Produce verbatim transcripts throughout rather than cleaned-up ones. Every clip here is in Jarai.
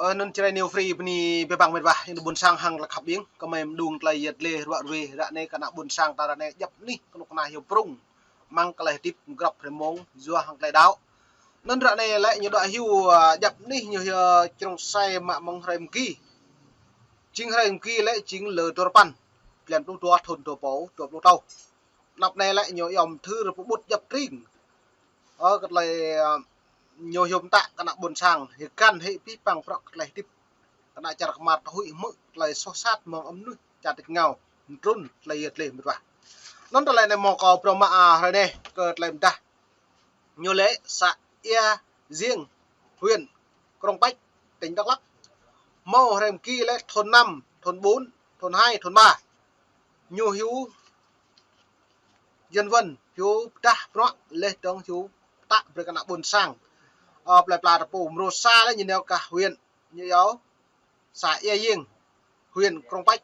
Ơ, anŭn Jrai New Free bơni bê bang mĕt wa, yang ƀôn sang hăng lăk khăp ƀing, kơmơi mơđung tơlơi yet lĕ ruă ruê, ră anai kơ ană ƀôn sang ta ră anai djăp anih kơnuk kơna hyu prung, mơ̆ng tơlơi hơdip grăp hrơi mông, yua hăng tơlơi đaŏ. Anŭn ră anai lĕ ñu đuaĭ hyu, ơ, djăp anih ñu hyu, ơ, črông sai mă mơ̆ng hrơi mơgi. Jing hrơi mơgi lĕ jing lơ dua rơpăn, blan pluh dua thun dua rơbâo dua pluh klâo. Anăp anai lĕ ñu yom thư rơpơƀut djăp tring. Ơ, kơ tơlơi, ơ, ñu hyu mơtă kơ ană ƀôn sang, hơgăn hĭ abih bang bruă kơ tơlơi hơdip. Kơ ană čar kơmar tơhuĭ hmư̆ tơlơi soh sat mơ̆ng mơnuih čar tač rơngiao, mơtrŭn tơlơi yet lĕ mĕt wa. Anŭn tơlơi anai mơ̆ kâo phrâo mă, ơ, hrơi anai kơ tơlơi pơdah. Ñu lĕ să Ia Giêng, huyện Krông Păch, tỉnh Đắk Lắk. Mơ̆ hrơi mơgi lĕ thôn năm, thôn bốn, thôn hai, thôn ba. Ñu hyu dân vân, hyu pơdah bruă, laih dơ̆ng hyu mơtă brơi kơ ană ƀôn sang. Ơ, plơi pla ta pô, mrô sa lĕ ñu nao kơ huyện, ñu yua să Ia Giêng, huyện Krông Păch,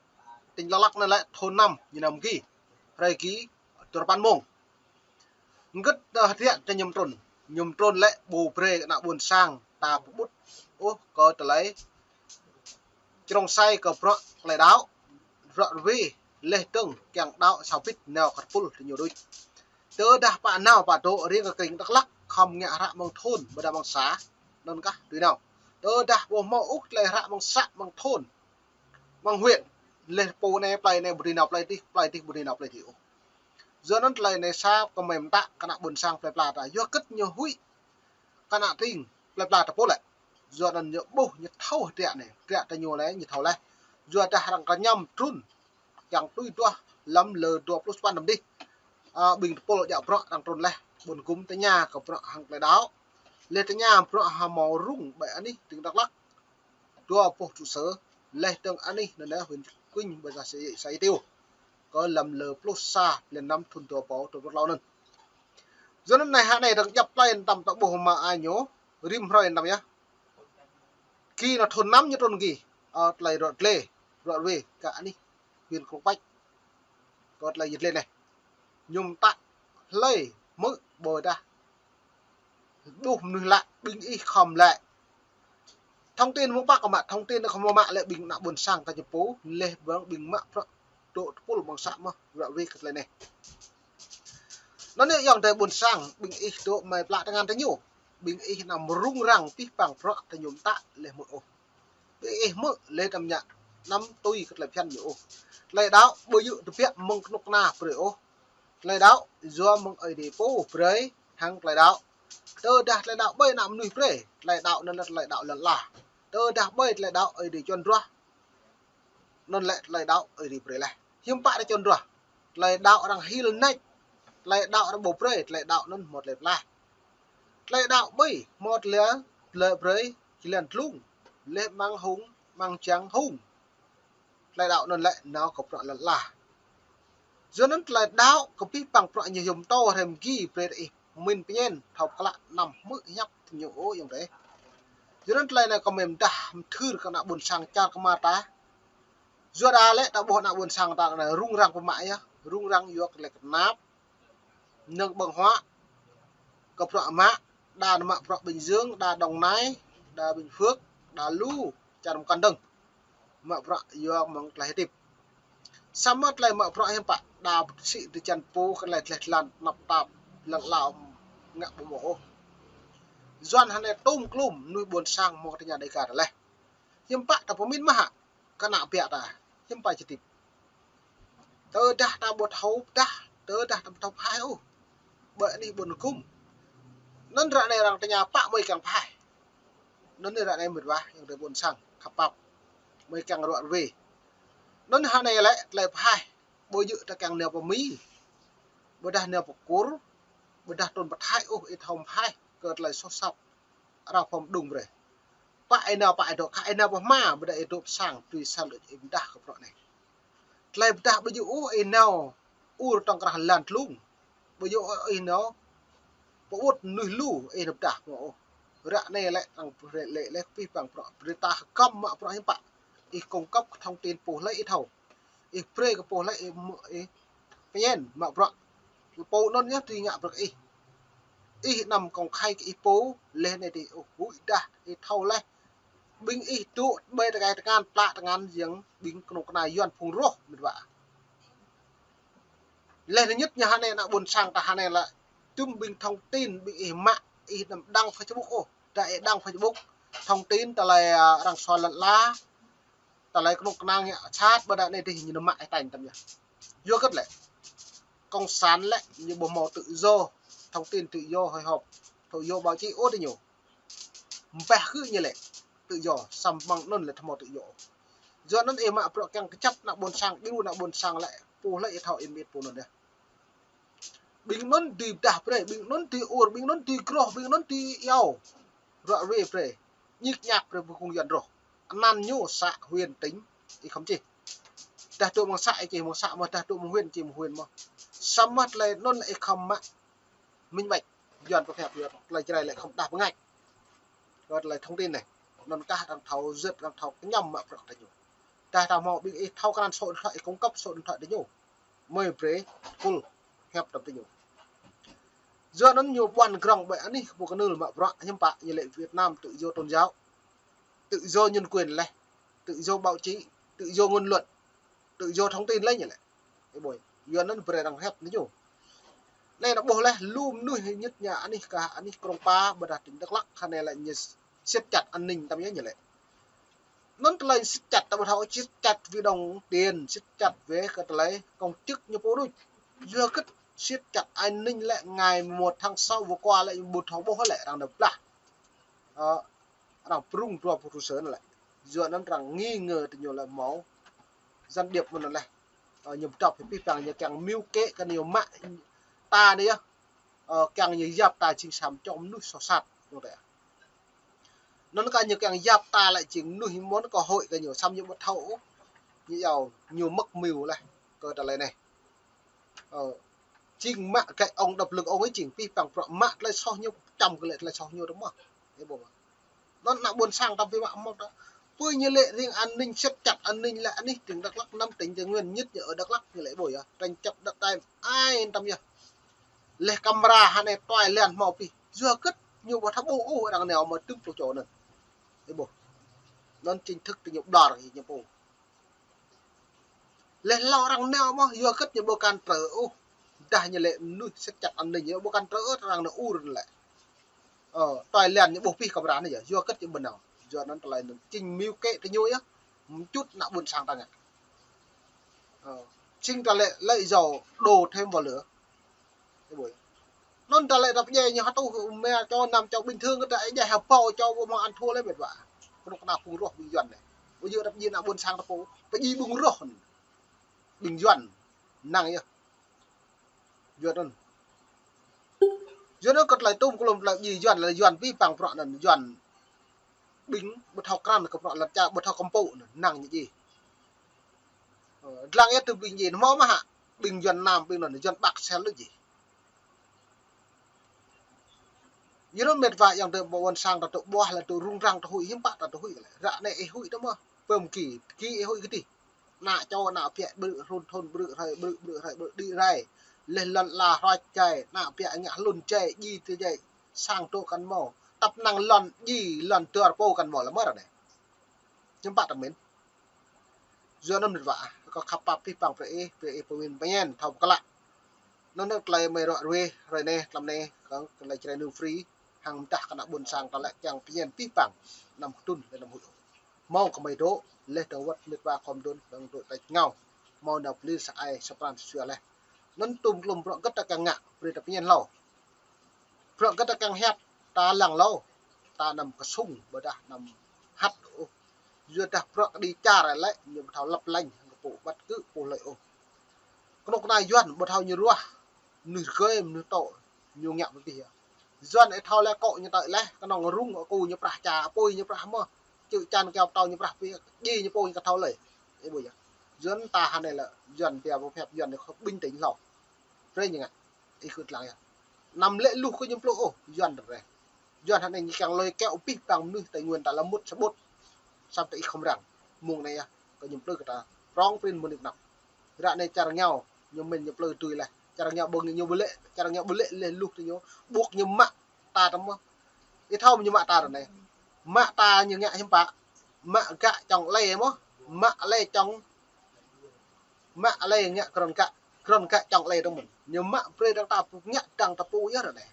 tỉnh Đắk Lắk anŭn lĕ thôn năm, ñu nao mơgi. Hrơi mơgi dua rơpăn mông. Hơget, ơ, hơdră tơ ñu mơtrŭn. Ñu mơtrŭn lĕ ƀu brơi kơ ană ƀôn sang ta pơƀut ôh kơ tơlơi črông sai kơ bruă tơlơi đaŏ, ruă ruê, laih dơ̆ng kiăng đaŏ sa bit nao kơ tơpul tơ ñu đôč. Tơdah pă nao pă dŏ riêng kơ krĭng Đắk Lắk, khŏm ngă hră mơ̆ng thôn, ƀôdah mơ̆ng să, anŭn kah tui nao. Tơdah ƀu hmâo ôh tơlơi hră mơ̆ng să, mơ̆ng thôn, mơ̆ng huyện, laih pô anai plơi anai ƀu dưi nao plơi dih, plơi dih ƀu dưi nao plơi dih ôh. Yua anŭn tơlơi anai sa kơmơi mơtă kơ ană ƀôn sang plơi pla ta. Yua hơget ñu huĭ kơ ană tring plơi pla ta pô lĕ. Yua anŭn ñu ƀuh ñu thâo hơdră anai, hơdră tơ ñu lĕ ñu thâo laih. Yua dah arăng kơ ñu mơtrŭn, kiăng tui duah lăm lơ dua pluh sapăn năm dih. Ơ, ƀing tơpul djă bruă arăng trŭn laih, ƀôn gum tơña kơ bruă hăng tơlơi đaŏ. Laih tơña bruă hmâo rŭng ƀơi anih tỉnh Đắk Lắk. Dua boh trụ sở, laih dơ̆ng anih anŭn lĕ huyện Quỳnh ƀơi Sa, Sa Ê Tiêu. Kơ lăm lơ pluh sa blan năm thun dua rơbâo dua pluh klâo anŭn. Yua anŭn anai hă anai dơ̆ng djăp plơi anăm ta ƀuh mă ai ñu, rĭm hrơi anăm yơh. Ki nao thôn năm ñu trŭn ki, ơ, tơlơi ruă lĕ, ruă ruê, kơ anih huyện Krông Păch. Kơ tơlơi yet lĕ anai. Ñu mơtă hlơi hmư̆ ƀôdah ƀuh mơnuih lă, ƀing ih khŏm lĕ. Thông tin mơ̆ng pă kơ mă, thông tin khŏm mă lĕ ƀing ană ƀôn sang ta ñu pô, laih dơ̆ng ƀing mă bruă dŏ tơpul ƀơ̆ng să mơ̆, ruă ruê kơ tơlơi anai. Anŭn yơh ayŏng adơi ƀôn sang, ƀing ih dŏ mơi plă tơngan tơ ñu. Ƀing ih anăm rŭng răng abih bang bruă tơ ñu mơtă laih hmư̆ ôh. Ƀing ih hmư̆ laih anăm ngă, anăm tui kơ tơlơi phiăn ñu ôh. Tơlơi đaŏ ƀu djơ̆ tơbiă mơ̆ng kơnuk kơna brơi ôh. Tơlơi đaŏ yua mơ̆ng Ơi Adai pô brơi hăng tơlơi đaŏ. Tơdah tơlơi đaŏ ƀơi ană mơnuih brơi, tơlơi đaŏ anŭn lĕ tơlơi đaŏ lŏn ala. Tơdah ƀơi tơlơi đaŏ Ơi Adai čuăn ruah, anŭn lĕ tơlơi đaŏ Ơi Adai brơi laih. Hiư̆m pă ta čuăn ruah. Tơlơi đaŏ arăng hil nač, tơlơi đaŏ arăng ƀu brơi, tơlơi đaŏ anŭn hmâo tơlơi pơklaih. Tơlơi đaŏ ƀơi hmâo tơlơi, tơlơi brơi jơlan tlung, laih amăng hung, amăng jang hung. Tơlơi đaŏ anŭn lĕ nao kơ bruă lŏn ala. Yua anŭn tơlơi đaŏ kơ abih bang bruă ñu yôm tô hrem gi brơi ih min pơñen thâo pơklă anăm hmư̆ hiăp tơ ñu ôh ayŏng adơi. Yua anŭn tơlơi anai kơmơi mơdah mơthưr kơ ană ƀôn sang čar kơmar ta. Yua dah lĕ ta ƀuh ană ƀôn sang ta anai rŭng răng pơmă yơh, rŭng răng yua kơ tơlơi kơnap, mơnơ̆ng ƀơ̆ng huă, kơ bruă mă, đa mă bruă Bình Dương, đa Đồng Nai, đa Bình Phước, đa lu čar mơkăn dơ̆ng. Mă bruă yua mơ̆ng tơlơi hơdip. Samơ̆ tơlơi mă bruă hiư̆m pă, đa sĭ tơčan pô kơ tơlơi tơleh tơlan tơnap tap, lăng lao ngă ƀu mơ̆ ôh. Yuan hơnai tôm klum mơnuih ƀôn sang mơ̆ tơña Dega ta laih. Hiư̆m pă ta pơmĭn mơ̆ hă, kơ ană biă ta, hiư̆m pă či hơdip. Tơdah ta ƀu thâo pơdah, tơdah ta ƀu thâo pơhaih ôh. Ƀơi anih ƀôn gum. Anŭn ră anai arăng tơña pă mơi kiăng pơhaih. Anŭn ră anai mĕt wa, ayŏng adơi ƀôn sang, khăp pap. Mơi kiăng ruă ruê. Anŭn hơnai lĕ tơlơi pơhaih. Ƀu djơ̆ ta kiăng nao pơ Mi. Ƀôdah nao pơ Kur. Ƀôdah trŭn pơ Thái ôh, ih thâo pơhaih kơ tơlơi soh sat. Arăng phŏm đŭng brơi. Pă ih nao, pă ih dŏ, khă ih nao pơ hma, ƀôdah ih dŏ pơ sang, tui sang đôč ih pơdah kơ bruă anai. Tơlơi pơdah ƀu djơ̆ ôh ih nao ur tŏng krah lan tlung. Ƀu djơ̆ ôh ih nao pơƀut mơnuih lu ih nao pơdah mơ̆ ôh. Ră anai lĕ arăng brơi lĕ, lĕ abih bang bruă, brơi ta hơgăm mă bruă hiư̆m pă. Ih cung cấp kơ thông tin pô hlơi ih thâo. Ih brơi kơ pô hlơi ih mơ̆ ih pơñen mă bruă. Pô anŭn yơh tui ngă bruă kơ ih. Ih anăm công khai kơ ih pô, laih anai dih ôh, huĭ dah ih thâo laih. Ƀing ih dŏ ƀơi tơkai tơngan, plă tơngan jing ƀing kơnuk kơna Yuan phung roh mĭt wa. Leh anŭn ñit ñu hơnai ană ƀôn sang ta hơnai lĕ, tŭm ƀing thông tin ƀing ih mă, ih anăm đăng Facebook ôh. Dah ih đăng Facebook, thông tin tơlơi, a, arăng soi lăn ala, tơlơi kơnuk kơna ngă sat ƀơi anai dih ñu mă ih tañ tăm yơh. Yua hơget lĕ? Cộng sản lĕ ñu ƀu hmâo tự do thông tin, tự do hội họp, tự do báo chí ôh tơ ñu. Mpeh kơ ñu lĕ tự do, samơ̆ mơ̆ng anŭn lĕ ƀu hmâo tự do. Yua anŭn ih mă bruă kiăng kơjăp ană ƀôn sang, ƀing ană ƀôn sang lĕ, pô lĕ ih thâo ih mĭt pô anŭn yơh. Ƀing anŭn dưi pơdah brơi, ƀing anŭn dưi ur, ƀing anŭn dưi groh, ƀing anŭn dưi iâu. Ruă ruê brơi, ñik ñak brơi ƀơi kơnung Yuan roh. Anăn ñu xã, huyện, tỉnh, ih khŏm čih. Dah dŏ mơ̆ng xã ih čih mơ̆ng xã mơ̆, dah dŏ mơ̆ng huyện čih mơ̆ng huyện mơ̆. Samơ̆ tơlơi anŭn ih khŏm mă minh bạch, Yuan pơhiăp Yuan, tơlơi Jrai lĕ khŏm đah pơngač. Kơ tơlơi thông tin anai, anŭn kah arăng thâo jơt, arăng thâo kơñăm mă bruă tơ ñu. Dah ta hmâo ƀing ih thâo krăn số điện thoại, ih cung cấp số điện thoại tơ ñu. Mơi brơi, kul, hiăp tăm tơ ñu. Yua anŭn ñu ƀuăn grŏng ƀơi anih kơ pô kơnưl mă bruă hiư̆m pă ñu lĕ Việt Nam tự do tôn giáo, tự do nhân quyền lĕ, tự do báo chí, tự do ngôn luận, tự do thông tin lĕ ñu lĕ. Ih ƀuh, yua anŭn brơi arăng hiăp tơ ñu. Anai ană ƀuh lĕ, lu mơnuih ñit ñu anih kah anih Krông Pa, ƀôdah tỉnh Đắk Lắk, hơnai lĕ ñu siết chặt an ninh tăm yơh ñu lĕ. Anŭn tơlơi siết chặt ta ƀu thâo siết chặt vì đồng tiền, siết chặt về kơ tơlơi công chức ñu pô đôč. Yua hơget siết chặt an ninh lĕ ngày mười một tháng sáu vừa qua lĕ ƀu thâo ƀuh lĕ arăng nao blah. Ơ, arăng prung dua pô tru sơ anŭn lĕ. Yua anŭn arăng nghi ngờ tơ ñu lĕ hmâo gián điệp mơ̆n anŭn lĕ. Ơ, ñu pơdŏp pih păng ñu kiăng mưu kế kơ ñu mă ta anai yơh. Ơ, kiăng ñu yap ta jing sa čô mơnuih soh sat. Ñu tơ Anŭn kah ñu kiăng yap ta lĕ jing mơnuih mơ̆n kơ hội kơ ñu, samơ̆ ñu ƀu thâo ôh. Ñu iâu ñu mơ̆k mơyŭ leh kơ tơlơi anai. Ơ, jing mă gĕ ŏng đăp lưng ŏng ih jing pih păng bruă mă tơlơi soh ñu, čăm kơ lĕ tơlơi soh ñu tơ mơ̆. Ih ƀuh mơ̆. Anŭn ană ƀôn sang tăm pih mă mơ̆ tơ. Pơ ñu lĕ riêng an ninh siết chặt an ninh lĕ anih tỉnh Đắk Lắk năm tỉnh Tây Nguyên ñit ñu ở Đắk Lắk ñu lĕ ƀuh yơh. Tranh chấp đất đai ai yên tâm yơh. Leh camera hơnai tuai lian hmâo pih. Yua hơget ñu ƀu thâo ƀuh ôh arăng nao mă tŭm tơ čô anŭn. Ih ƀuh. Anŭn chính thức tơ ñu ƀlŏr ñu pô. Leh hlâo arăng nao mơ̆, yua hơget ñu ƀu cản trở ôh. Dah ñu lĕ mơnuih siết chặt an ninh, ñu ƀu cản trở ôh, arăng nao ur lĕ. Ơ, tuai lian ñu ƀuh pih camera anai yơh, yua hơget ñu ƀu nao. Yua anŭn tơlơi anŭn chính mưu kế tơ ñu yơh, mčŭt ană ƀôn sang ta ngă. Ơ, chính ta lĕ lợi dụng đổ thêm vào lửa. Ih ƀuh. Anŭn ta lĕ ta pơdjai ñu hơtuh mă čô năm čô bình thường kơ ta djai hơbâo čô ƀu hmâo ăn thua lĕ mĕt wa. Kơnuk kơna phung roh ƀing Yuan anai. Ƀu djơ̆ ta pơdjai ană ƀôn sang ta pô. Pơdjai ƀing roh. Ƀing Yuan. Năng yơh. Yuan anŭn. Yuan anŭn kơ tơlơi tŭm kơ lŏm tơlơi pơdjai Yuan lĕ Yuan pih păng bruă anŭn Yuan. Ƀing ƀu thâo krăn kơ bruă lăn čar, ƀu thâo kơmpŭ anŭn, năng ñu djai. Ơ, dlăng yơh tơ ƀing djai, hmâo mơ̆ hă? Ƀing Yuan Nam, ƀing anŭn, Yuan Bắc sel lu djai. Yua anŭn mĕt wa yang tơ ƀôn sang ta tŭ ƀuah lĕ tŭ rŭng răng tŭ huĭ hiư̆m pă ta tŭ huĭ lĕ. Ră anai ih huĭ tơ mơ̆? Pơm ki, ki ih huĭ kơdih. Ană čô, ană ƀiă, ƀrư̆ hlŭn thŭn, ƀrư̆ hrơi, ƀrư̆, ƀrư̆ hrơi, ƀrư̆ đĭ rai. Leh lŏn ala hruač jai, ană ƀiă ngă hlŭn jai, djai tơ jai. Sang tŭ kăn hmâo. Tăp năng lŏn djai, lŏn dơr pô kăn hmâo lĕ mơ̆ ră anai. Hiư̆m pă ta mĭn. Yua anŭn mĕt wa, kâo khăp pap pih păng brơi ih, brơi ih pơmĭn pơñen, thâo pơklă. Anŭn tơlơi mơi ruă ruê, hrơi anai, tlam anai, kơ tơlơi Jrai News Free, hăng mơdah kơ ană ƀôn sang ta lĕ kiăng pơñen pih păng, anăm kơdŭn, lĕ anăm huĭ. Hmâo kơ mơi dŏ, leh dơ̆ng wơ̆t mĕt wa khŏm dŭn, dơ̆ng dŏ tač ngao. Hmâo nao pơlir sa ai, sa pran sa jua leh. Anŭn tŭm kơ lŏm bruă hơget ta kiăng ngă, brơi ta pơñen hlâo. Bruă hơget ta kiăng hiăp, ta lăng hlâo, ta anăm kơsŭng, ƀôdah anăm hăt ôh. Yua dah bruă kơđi čar lĕ, ñu ƀu thâo lăp leng, kơ pô ƀăt kơ pô lơi ôh. Kơnuk kơna Yuan, ƀu thâo ñu ruah, mơnuih rơgơi, mơnuih tŏ, ñu ngă pơpih yơh. Yuan ih thâo lĕ kŏ ñu tơ̆i leh, kơnơ̆ng rŭng akŏ ñu prah ča, apui ñu prah mơ̆, čư̆ čan kơyâo pơtâo ñu prah pih, djai ñu pô ñu kơ thâo lơi. Ih ƀuh yơh. Yuan ta hơnai lĕ, Yuan pia pơhiăp Yuan anai khŏm bình tĩnh hlâo. Brơi ñu ngă. Ih khĭt lăng yơh. Anăm lĕ luh kơ ñu plư ôh, Yuan tơdreh. Yuan hơnai ñu kiăng lơi keo pih păng mơnuih Tây Nguyên ta lăm mŭt sa ƀut. Samơ̆ ta ih khŏm răng. Mơ̆ng anai yơh, kơ ñu plư kơ ta. Prŏng prin mơ̆ng anai kơnăp. Ră anai čar rơngiao, ñu mĭn ñu plư tui leh. Čar rơngiao ƀơ̆ng ñu ƀu lĕ, čar rơngiao ƀu lĕ leh luh tơ ñu. Ƀuh ñu mă ta tơ mơ̆. Ih thâo ñu mă ta ră anai. Mă ta ñu ngă hiư̆m pă. Mă gak čŏng lĕ mơ̆, mă lĕ čŏng, mă lĕ ngă krŏn gak, krŏn gak čŏng lĕ dơ̆ng mơ̆n. Ñu mă brơi dăng ta pŭ ngă dăng ta pŭ yơh ră anai.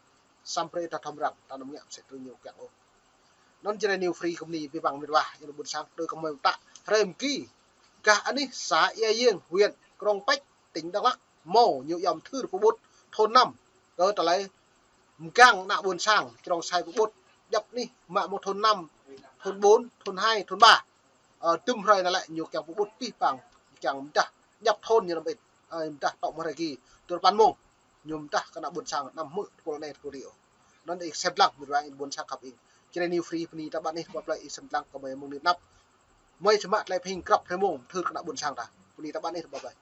Samơ̆ brơi ta thâo mơrăng, ta anăm ngă pơsĕt tui ñu kiăng ôh. Anŭn Jrai New Free kơ mơni abih bang mĕt wa, ih ƀuôn sang, tui kơ mơi mơtă. Hrơi mơ̆ng ki, gah anih xã Ia Yêng, huyện Krông Pêch, tỉnh Đắk Lắk, mơ̆ ñu yom thư pơƀut thôn năm, kơ tơlơi mơgang ană ƀuôn sang, črông sai pơƀut, djăp anih, mă mơ̆ thôn năm, thôn bốn, thôn hai, thôn ba. Ơ, tơm hrơi anai lĕ ñu kiăng pơƀut abih bang, kiăng mơdah, djăp thôn ñu năm ĭt, ơ, mơdah tŏ mơ̆ hrơi ki, tơl păn mông, ñu mơdah kơ ană ƀuôn sang, anăm hmư̆ tơpul anai tơpul adih ôh. Anŭn ih sem lăng, mĕt wa ih ƀuôn sang khăp ih. Jrai New Free, bơni ta ƀăn ih, kơ ƀlai ih sem lăng, kơ mơi mơ̆ng nit năp. Mơi čơmă tơlơi pơhing krăp hơmông, thâo kơ ană ƀuôn sang ta. Bơni ta ƀăn ih, bye bye.